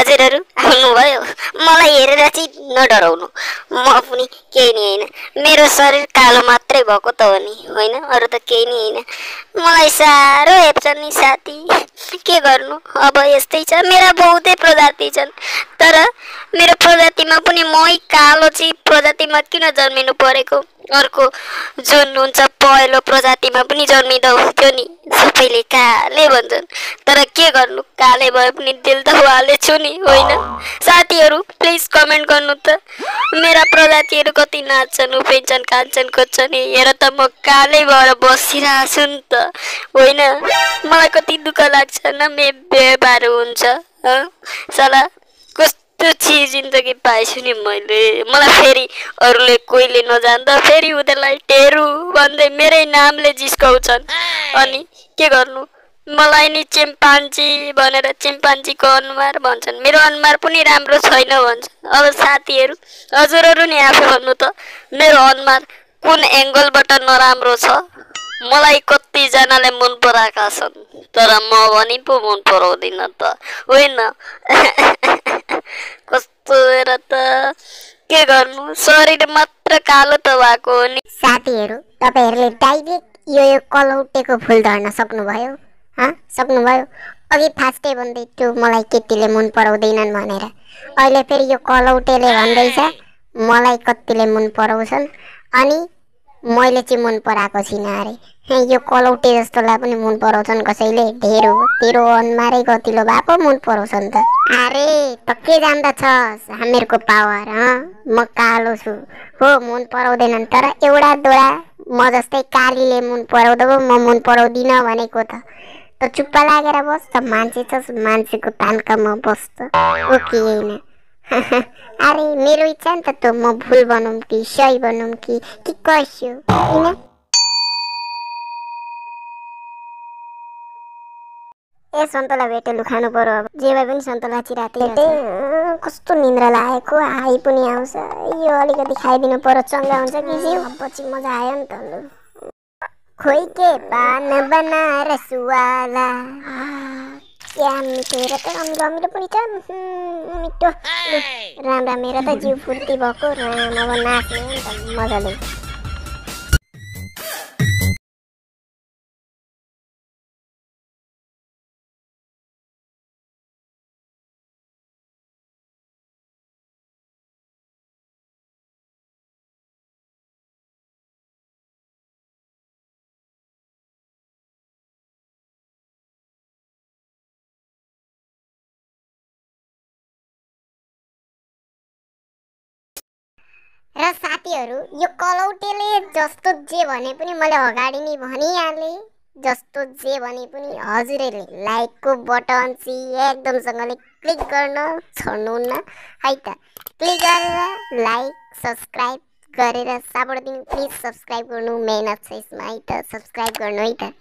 हजुरहरू आउनुभयो। मलाई हेरेर चाहिँ नडराउनु, म पनि केही नि होइन। मेरो शरीर कालो मात्रै भएको त हो नि, होइन अरू त केही नि होइन। मलाई साह्रो हेप्छन् नि साथी, के गर्नु अब यस्तै छ। मेरा बहुतै प्रजाति छन्, तर मेरो प्रजातिमा पनि मै कालो चाहिँ प्रजातिमा किन जन्मिनु परेको? अर्को जुन हुन्छ पहिलो प्रजातिमा पनि जन्मिँदा हुन्थ्यो नि, सबैले काले भन्छन्। तर के गर्नु, काले भए पनि दिल त वाले छु नि, होइन? साथीहरू प्लिज कमेन्ट गर्नु त, मेरा प्रजातिहरू कति नाच्छन्, उफ्रिन्छन्, कान्छन्, खोज्छन्। हेर त म कालै भएर बसिरहेको छु नि त, होइन? मलाई कति दुःख लाग्छ न, व्यवहार हुन्छ साला कस्तो छि जिन्दगी पाएछु नि मैले। मलाई फेरि अरूले कोहीले नजान्दा फेरि उनीहरूलाई टेरु भन्दै मेरै नामले जिस्काउँछन्। अनि के गर्नु, मलाई नि चिम्पान्जी भनेर चिम्पान्जीको अनुहार भन्छन्। मेरो अनुहार पनि राम्रो छैन भन्छन्। अब साथीहरू हजुरहरू नि आफै भन्नु त, मेरो अनुहार कुन एङ्गलबाट नराम्रो छ? मलाई कतिजनाले मन पराएका छन्, तर म भनी पो मन पराउँदिन त, होइन? कस्तो हेर त, के गर्नु, शरीर मात्र कालो त भएको हो नि। साथीहरू तपाईहरुले डाइरेक्ट यो कलौटेको फुल धर्न सक्नुभयो? सक्नुभयो? अघि फास्टै भन्दै थियो मलाई केटीले मन पराउँदैनन् भनेर, अहिले फेरि यो कलौटेले भन्दैछ मलाई कतिले मन पराउँछन्, अनि मैले चाहिँ मन पराएको छैन अरे। यो कलौटे जस्तोलाई पनि मन पराउँछन् कसैले। तेरो अनुहारै गतिलो भए पो मन पराउँछन् त। अरे त के जान्दछस् हामीहरूको पावर? म कालो छु हो, मन पराउँदैनन्, तर एउटा दोडा म जस्तै कालीले मन पराउँदा म मन पराउँदिन भनेको त। त चुप्प लागेर बस त, मान्छे छस्, मान्छेको तानकामा बस त, ओके होइन? अरे मेरो इच्छा नि त म भुल बनौँ कि सही बनौँ कि कसो, होइन? ए सन्तोला भेटेलु खानु पर्यो अब, जे भए पनि सन्तोला चिराते। कस्तो निन्द्रा लागेको, आइ पनि आउँछ। यो अलिकति खाइदिनु पर्यो, चङ्गा हुन्छ कि जिउ। पछि मजा आयो नि त। खोइ के पान बनारस वाला, क्या मिठो, हेर त रमिलो पनि छ, मिठो। राम मेरो त जिउ फुर्ती भएको। राम अब नाच्ने नि त मजाले। र साथीहरू यो कलौटेले जस्तो जे भने पनि मैले अगाडि नै भनिहाले, जस्तो जे भने पनि हजुरहरूले लाइकको बटन चाहिँ एकदमसँगले क्लिक गर्न छोड्नुहुन्न है त। क्लिक गरेर लाइक सब्सक्राइब गरेर सापट दिनु, प्लिज सब्सक्राइब गर्नु, मेहनत छ यसमा है त, सब्सक्राइब गर्नु है त।